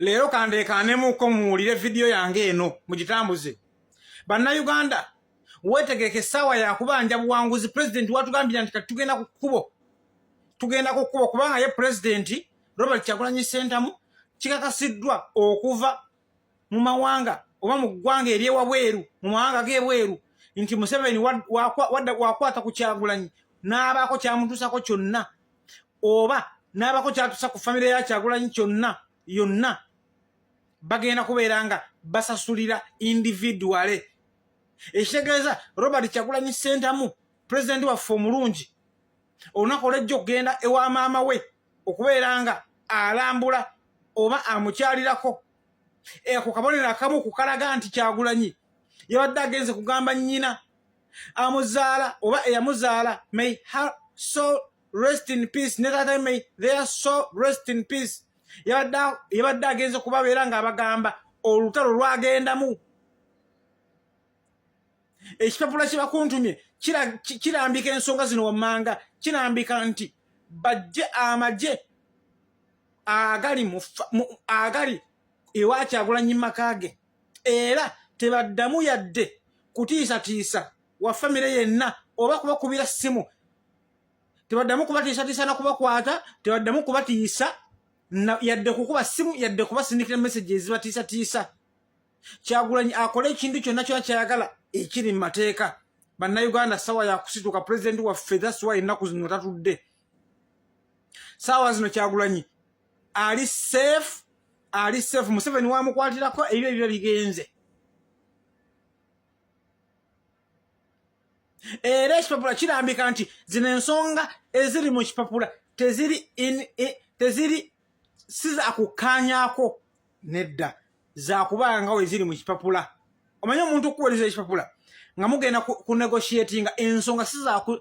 Leero kandeekaanemuko muwulire vidiyo yange eno mugitambuze. Bannayuganda, weetegeke, essaawa yakubanja buwanguzi. Pulezidenti watugambira nti kati tugenda ku kkubo, tugenda ku kkubo, kubanga ye Pulezidenti Robert Kyagulanyi Ssentamu kikakasiddwa okuva mu mawanga oba mu ggwanga eryewabweru, mu mawanga g'ebweru, nti Museveni wakwata ku Kyagulanyi n'abaako kyamutuusako kyonna oba n'abaako kyatuusa ku famire ya Kyagulanyi kyonna yonna, bagenda kubeera nga basasulira individuale. Ekitegeeza Robert Kyagulanyi Ssentamu, pulezidenti waffe omulungi, olunaku olwejja okugenda ewa maama we okubeera nga alambula oba amukyalirako, eko kabonero akamu kukalaga nti Kyagulanyi yabadde agenze kugamba nnyina amuzaala oba eyamuzaala, may her soul rest in peace, ne taata, may their soul rest in peace. Yabadde agenze kubabeera ng'abagamba olutalo lwagendamu. Ekipapula kyebakuntumye kirambika ensonga zino wammanga. Kirambika nti bajje amagye agali ewa Kyagulanyi maka ge, era tebaddamu yadde kutiisatiisa wa famire yenna oba kubakubira ssimu. Tebaddamu kubatiisatiisa na kubakwata, tebaddamu kubatiisa yadde kukuba ssimu, yadde kubasindikira message ezibatiisatiisa. Kyagulanyi akole ekintu kyonna kyona kyayagala ekiri mu mateeka. Bannayuganda, sawa yakusituka. Pulezidenti waffe, that's why ennaku zino tatudde. Saawa zino Kyagulanyi ali safe, ali safe. Museveni wamukwatirako ebyo biba bigenze. Era ekipapula kirambika nti zino ensonga eziri mu kipapula teziri si zakukkaanyako nedda, zakubanga we ziri mu kipapula. Omanyi omuntu okuweereza ekipapula nga mugenda ku negotiatinga ensonga si zaku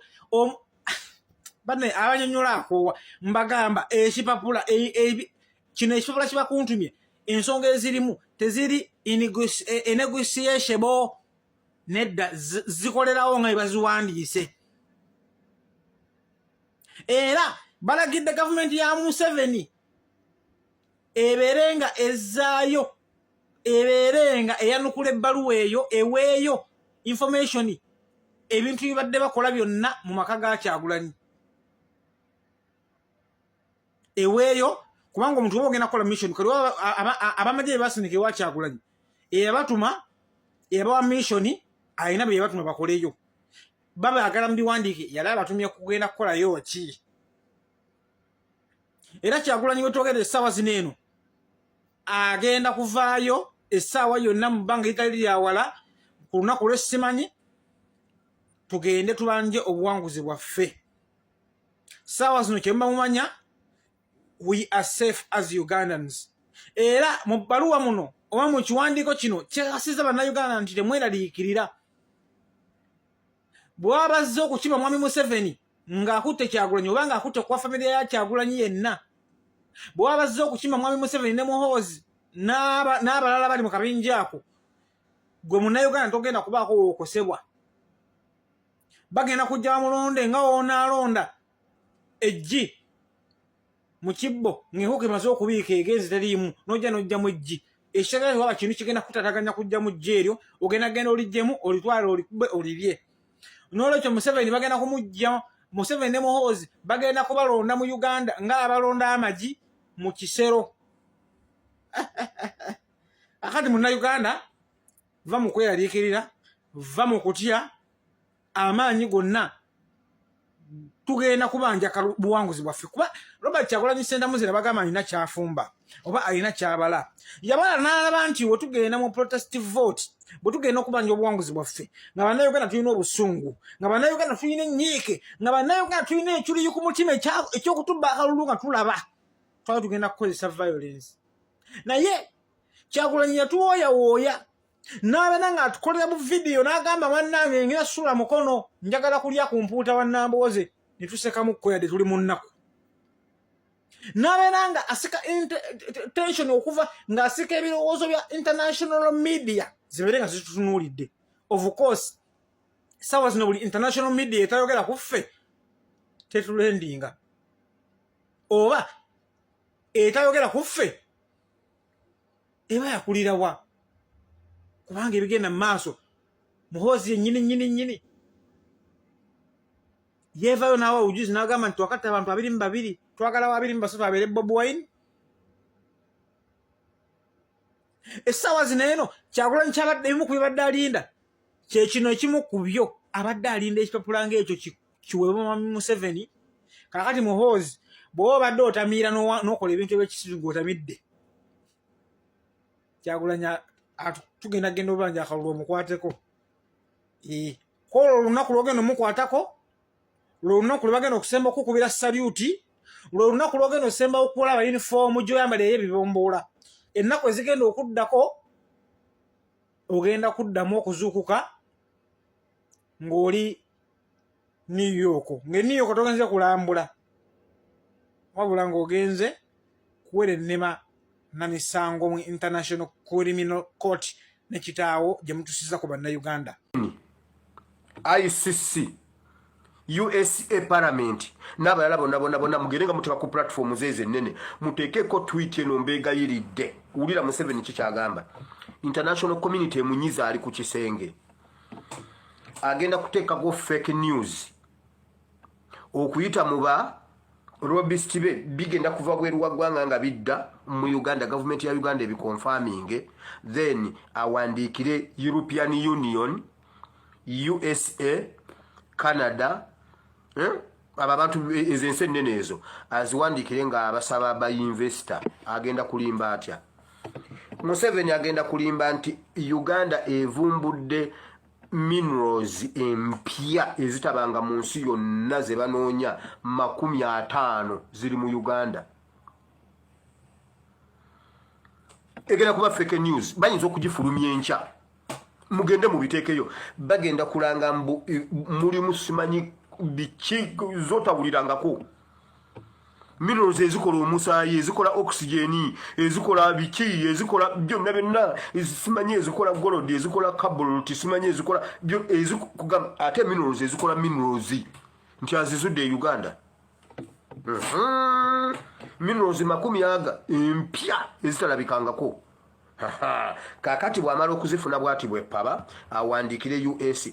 banne abanyonyola akoowa. Mbagamba ekipapula kino, ekipapula kibakuntumye, ensonga ezirimu teziri negotiable nedda, zikolerawo nga baziwandiise. Era balagidde gavumenti ya Museveni ebeere nga ezzaayo, ebeere nga eyanukula ebbaluwa eyo, eweeyo information ebintu bibadde bakola byonna mu maka ga Kyagulanyi, eweeyo. Kubanga omuntu oba ogenda kukola mission, kati abamagye be basindika ewa Kyagulanyi, eyabatuma, eyabawa mission, alina bye yabatuma bakoleyo. Babaagala mu biwandiike yali abatumye kugenda kukolayo ki. Era Kyagulanyi wetwogera essaawa zino eno agenda kuvaayo essaawa yonna mu bbanga eritali lyawala ku lunaku lwessimanyi, tugende tubanje obuwanguzi bwaffe. Saawa zino kyemuba mumanya, we are safe as Ugandans. Era mu bbaluwa muno oba mu kiwandiiko kino kyekakasiza Bannayuganda nti temweraliikirira. Bwe baba bazze okukima Mwami Museveni ng'akutte Kyagulanyi oba ng'akutte kuwa famire ya Kyagulanyi yenna, bwe baba bazze okukima Mwami Museveni ne Muhoozi n'abalala bali mu kabinja ako, gwe Munnayuganda togenda kubaako wookosebwa. Bagenda kujja bamulonde nga woonaalonda eggi mu kibbo ng'enkoko emaze okubiika egenzi teriimu, nojja nojjamu eggi. Ekitegeeza waba kintu kigenda kutataganya kujja mu ggi eryo, ogenda genda olijjemu, olitwale, olikube, olirye. N'olwekyo Museveni bagenda kumujja, Museveni ne Muhoozi bagenda kubalonda mu Uganda ng'abalonda amagi mu kisero. Akati Munnayuganda, va mu kweraliikirira, va mu kutya. Amaanyi gonna tugenda kubanja buwanguzi bwaffe, kuba Robert Kyagulanyi Ssentamu zira bagamba alina kyafumba oba alina kyabala. Yabala n'alaba nti wetugenda mu protest vote, bwe tugenda okubanja obuwanguzi bwaffe nga Bannayuganda tulina obusungu, nga Bannayuganda tulina ennyiike, nga Bannayuganda tulina ekiruyi ku mutima ekyokutubba akalulu, nga tulaba twali tugenda kukozesa violence. Naye Kyagulanyi yatuwooyawooya n'abeera ng'atukolera mu vidiyo n'agamba, "Bannange, ngenda sula mukono, njagala kulya ku mpuuta wa Nambooze." Ne tusekamu yadde tuli mu nnaku. N'abeera nga asika tension okuva ng'asika ebirowoozo bya international media zibeere nga zitutunuulidde. Of course, saawa zino buli international media etayogera ku ffe tetulendinga oba etayogera ku ffe. Eba yakulira wa? Kubanga ebigenda mu maaso, Muhoozi yennyini nnyini nnyini yeevayo n'awa obujuzi n'agamba nti twakatta abantu 22, twagalawo 23 abeere Bobi Wine. Essaawa zino eno Kyagulanyi kyabadde ebimu ku byebadde alinda kyekino, ekimu ku byo abadde alinda ekipapula ng'ekyo kiweebwa Mwami Museveni. Kaakati Muhoozi, bw'oba obadde otamiira n'okola ebintu ebyekisiru ng'otamidde Kyagulanyi, tugenda genda obanja akalulu omukwateko. Kwolwo olunaku lwogenda omukwatako, lwe lunaku lwe bagenda okusemba okukubira salyuti, lwe lunaku lwogenda osemba okulaba yunifoomu gy'oyambala ey'ebibomboola. Ennaku ezigenda okuddako ogenda kuddamu okuzuukuka ng'oli New York, ng'e New York togenze kulambula, wabula ng'ogenze kuwera ennema na misango mu International Criminal Court ne kitaawo gye mutusiza ku Bannayuganda. ICC, USA Parliament n'abalala bonna bonna bonna, mugende nga muteeka ku platform zeezo ennene, muteekeko tweet eno mbeegayiridde. Wulira Museveni kikyagamba international community emunyiza, ali ku kisenge agenda kuteekako fake news okuyita mu ba lobbyist be, bigenda kuva bweru wa ggwanga nga bidda mu Uganda, gavumenti ya Uganda ebiconfirminge, then awandiikire European Union, USA, Canada, eh? Abo abantu, ezo ensi ennene ezo aziwandiikire ng'abasaba ba investor. Agenda kulimba atya? Museveni agenda kulimba nti Uganda evumbudde minerals empya ezitabanga mu nsi yonna, ze banoonya 50 ziri mu Uganda. Egenda kuba fake news, bayinza okugifulumya enkya, mugende mubiteekeyo. Bagenda kulanga mbu mulimu simanyi biki zotawulirangako, minerals ezikola omusaayi, ezikola oxygen, ezikola biki, ezikola byonna byonna, simanyi ezikola gold, ezikola cobalt, simanyi ezikola, ate minerals ezikola minerals nti azizudde e Uganda. Minerals 50 empya ezitalabikangako. Kakati bw'amala okuzifuna bwati bwepaba awandiikire USA,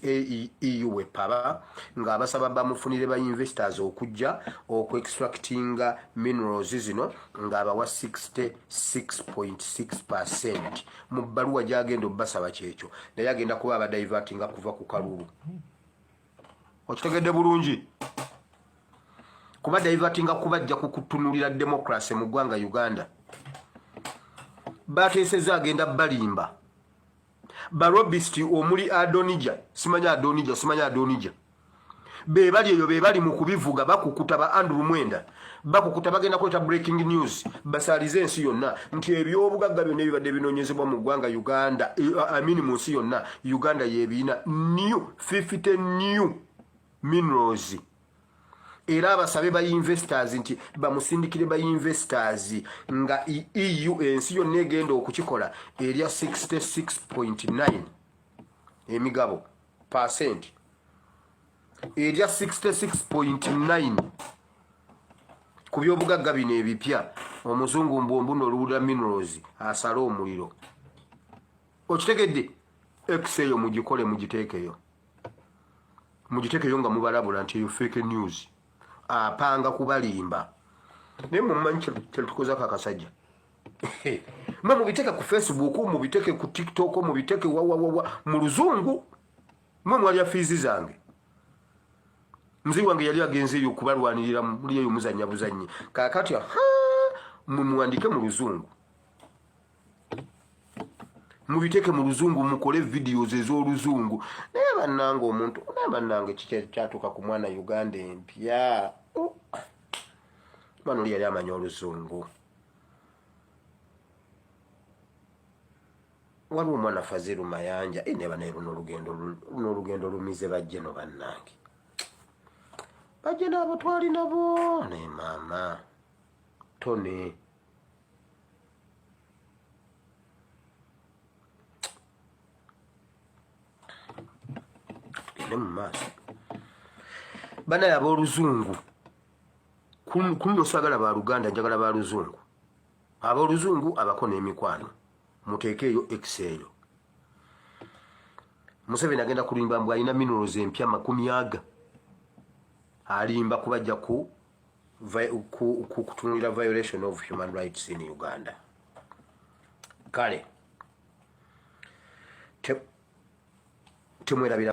EU bwepaba ng'abasaba bamufunire ba investors okujja okuextractinga minerals zino, ng'abawa 66.6% mu bbaluwa gy'agenda obbasaba. Kyekyo, naye agenda kuba abadivertinga kuva ku kalulu. Okitegedde bulungi? Kuba divertinga kubajja ku kutunulira democracy mu ggwanga Uganda. Bateeseza agenda balimba balobbyist omuli Adonija, simanyi Adonija, simanyi Adonija, be bali eyo, be bali mu kubivuga, bakukuta ba Andrew Mwenda, bakukuta. Bagenda kuleeta breaking news basaalize ensi yonna nti ebyobugagga byonna ebibadde binoonyezebwa mu ggwanga Uganda, I mean mu nsi yonna, Uganda yebiina new 50 new minerals. Era abasabe ba investors nti bamusindikire ba investors, nga EU, ensi yonna egenda okukikola erya 66.9 emigabo percent, erya 66.9 ku byobugagga bino ebipya. Omuzungu mbwombuno oluwulira minerals asale omuliro. Okitegedde? X eyo mugikole, mugiteekeyo, mugiteekeyo nga mubalabula nti eyo fake news, apanga kubalimba. Naye mumanyi kyetukozako akasajja. Mwe mubiteeke ku Facebook, mubiteeke ku TikTok, mubiteeke wawawawa mu luzungu. Mwe mwalya fees zange. Mzee wange yali agenzeeyo okubalwanirira, muli eyo muzanya buzanyi. Kakati mwe muwandike mu luzungu, mubiteeke mu luzungu, mukole videos ez'oluzungu. Naye bannange, omuntu, naye bannange, kiki kyatuuka ku mwana Uganda empya? Oh. Mwana oli yali amanyi oluzungu. Waliwo omwana Faziru Mayanja. Eh, naye banaye, luno olugendo, luno olugendo lumize. Bajje no bannange, bajje nabo twali nabo. Naye maama tone tugende mu maaso. Banaye abooluzungu, kuno saagala ba Luganda, njagala ba luzungu. Abooluzungu abako n'emikwano. Muteekeeyo x eyo. Museveni agenda kulimba mbu alina minerals empya 20. Alimba kubajja ku kutunulira violation of human rights in Uganda. Kale temwerabira.